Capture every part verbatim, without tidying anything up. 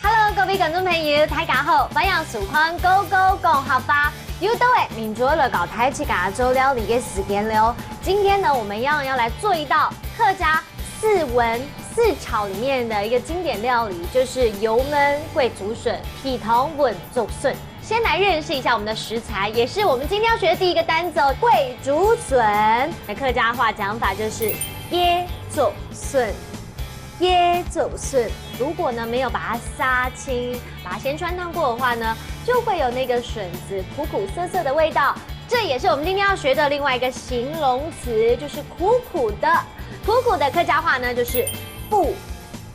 Hello，各位觀眾朋友，大家好，歡迎收看《Go Go 講客話》。又到了明珠來教大自家做料理个時間了哦。今天呢，我們一樣要來做一道客家四炆四炒裡面的一個經典料理，就是油燜桂竹筍、皮糖炆竹筍。先來認識一下我們的食材，也是我們今天要學的第一個單詞哦，桂竹筍。那客家話講法就是桂竹筍。 桂竹筍。如果呢沒有把它殺青，把它先汆燙過的話呢，就會有那個筍子苦苦澀澀的味道。這也是我們今天要學的另外一個形容詞，就是苦苦的。苦苦的客家話呢就是苦。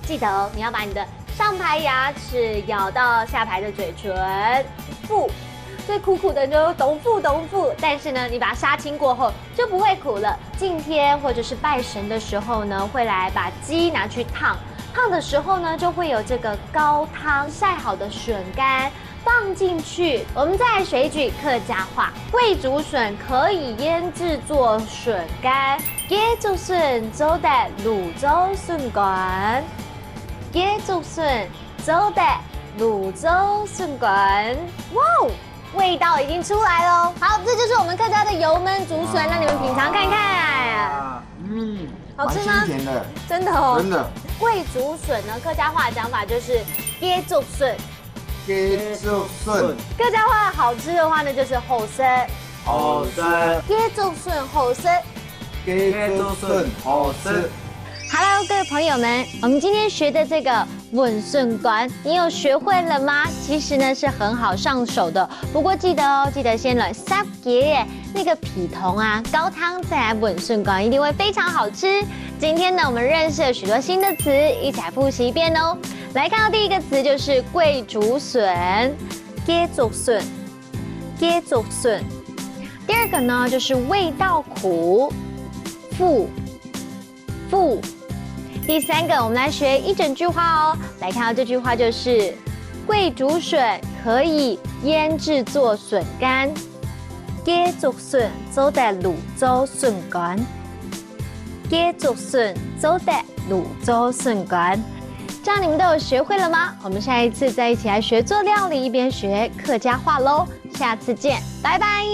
記得哦，你要把你的上排牙齒咬到下排的嘴唇，苦。所以苦苦的就當苦當苦，但是呢，你把它殺青過後， 就不會苦了。敬天或者是拜神的時候呢，會來把雞拿去燙，燙的時候呢，就會有這個高湯曬好的筍乾放進去。我們再來學一句客家話，桂竹筍可以醃製做筍乾，桂竹筍做得滷做筍乾，桂竹筍做得滷做筍乾。哇哦！ 味道已經出來了。好，這就是我們客家的油燜竹筍，讓你們品嚐看看。嗯，好吃嗎？蠻清甜的，真的哦。真的。桂竹筍呢，客家話的講法就是桂竹筍。桂竹筍，客家話好吃的話呢，就是好食。好食。桂竹筍好食。桂竹筍好食。 Hello，各位朋友們，我們今天學的這個炆筍乾，你有學會了嗎？其實呢是很好上手的，不過記得哦，記得先來煠雞耶，那個皮糖啊，高湯再來炆筍乾，一定會非常好吃。今天呢，我們認識了許多新的詞，一起來複習一遍哦。來看到第一個詞就是桂竹筍，桂竹筍，桂竹筍。第二個呢就是味道苦，苦。 苦。第三個，我們來學一整句話哦。來看到這句話就是：桂竹筍可以醃製做筍乾。桂竹筍做得滷做筍乾。桂竹筍做得滷做筍乾。這樣你們都有學會了嗎？我們下一次再一起來學做料理，一邊學客家話嘍。下次見，拜拜。